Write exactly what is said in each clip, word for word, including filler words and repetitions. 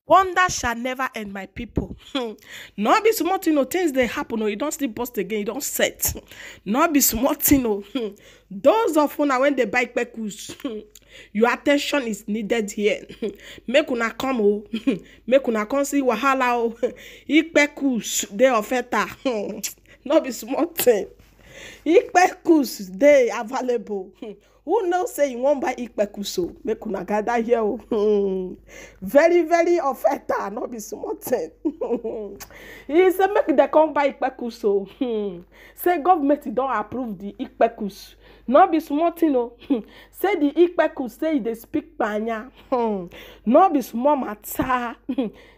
Wonder shall never end, my people. No be small thing o, things dey happen o, e don still burst again, e don set. No be small thing o. Those of una when they buy kpekus, your attention is needed here. Make una come o. Make una come see wahala o. Ikpekus dey ofeta. No be small thing. Ikpekus dey available. Who know say you wan buy ikpekus o? Make una gather here o. Very, very ofeta, no be small thing. He say make dem come buy ikpekus o. Say government don approve the ikpekus. No be small thing o. Say the ikpekus, say e dey speak kpanya. No be small matter.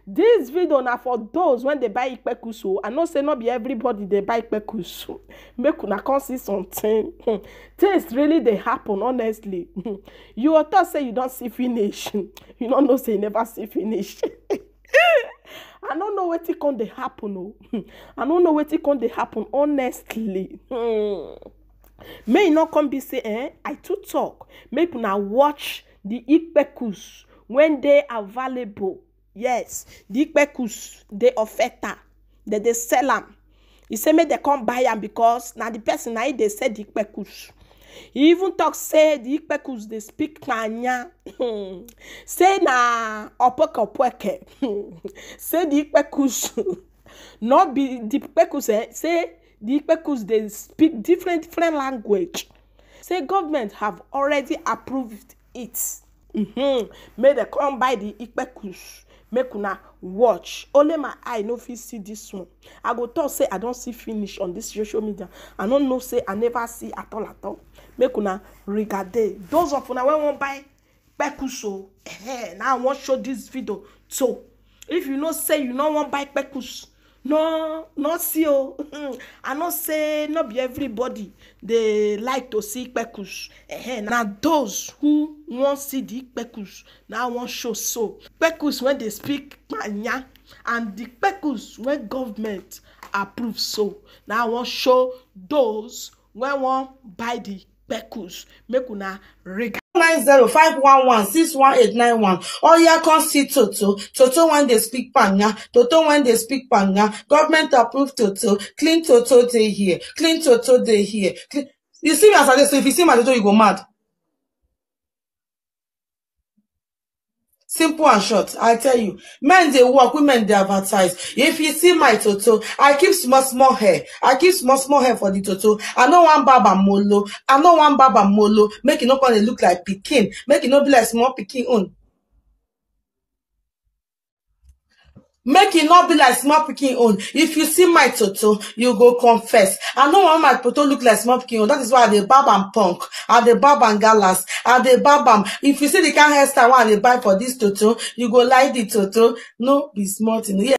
This video na for those when they buy ikpekus o. I know say no be everybody dey buy ikpekus. Make una come see something. Things really dey happen, honestly. You go talk say you don see finish. You no know say you never see finish. I no know wetin come dey happen o. I no know wetin come dey happen, honestly. May e no come be say, eh, I too talk. Make una watch the ikpekus when dey available. Yes, the ikpekus dey ofeta. Dem dey sell am. He say make dem come buy am because na the person na him dey sell the ikpekus. He even talk say the ikpekus dey speak kpanya. Say na opokopweke. Say the ikpekus no be the ikpekus, eh? Say the ikpekus dey speak different, different language. Say government have already approved it. Mm-hmm. Make dem come buy the ikpekus. Make una watch. Only my eye no fit see this one. I go talk say I don see finish on this social media. I no know say I never see at all, at all. Make una regade. Those of una wey wan buy kpekus o, eh, now I wan show this video. So if you know say you no wan buy kpekus, no, no see o. I know say no be everybody dey like to see kpekus. Eh, na those who wan see the kpekus, na I wan show so. Kpekus when they speak kpanya and the kpekus when government approve so. Na I wan show those when wan buy the kpekus. Make una regard. Nine zero five one one six one eight nine one. Oya, come see Toto. Toto when they speak kpanya. Toto when they speak kpanya. Government approve Toto. Clean Toto dey here. Clean Toto dey here. Clean. You see me as I dey so, if you see my Toto, you go mad. Simple and short, I tell you, men dey work, women dey advertise. If you see my Toto, I keep small small hair. I keep small small hair for the Toto. I no wan barb am molo. I no wan barb am molo. Make e no come dey look like pikin. Make e no be like small pikin own. Make e no be like small pikin own. If you see my Toto, you go confess. I no want my Toto look like small pikin own. That is why I dey barb am punk. I dey barb am galas. I dey barb am. If you see the kind hairstyle wey I dey buy for this Toto, you go like the Toto. No be small thing. Yeah.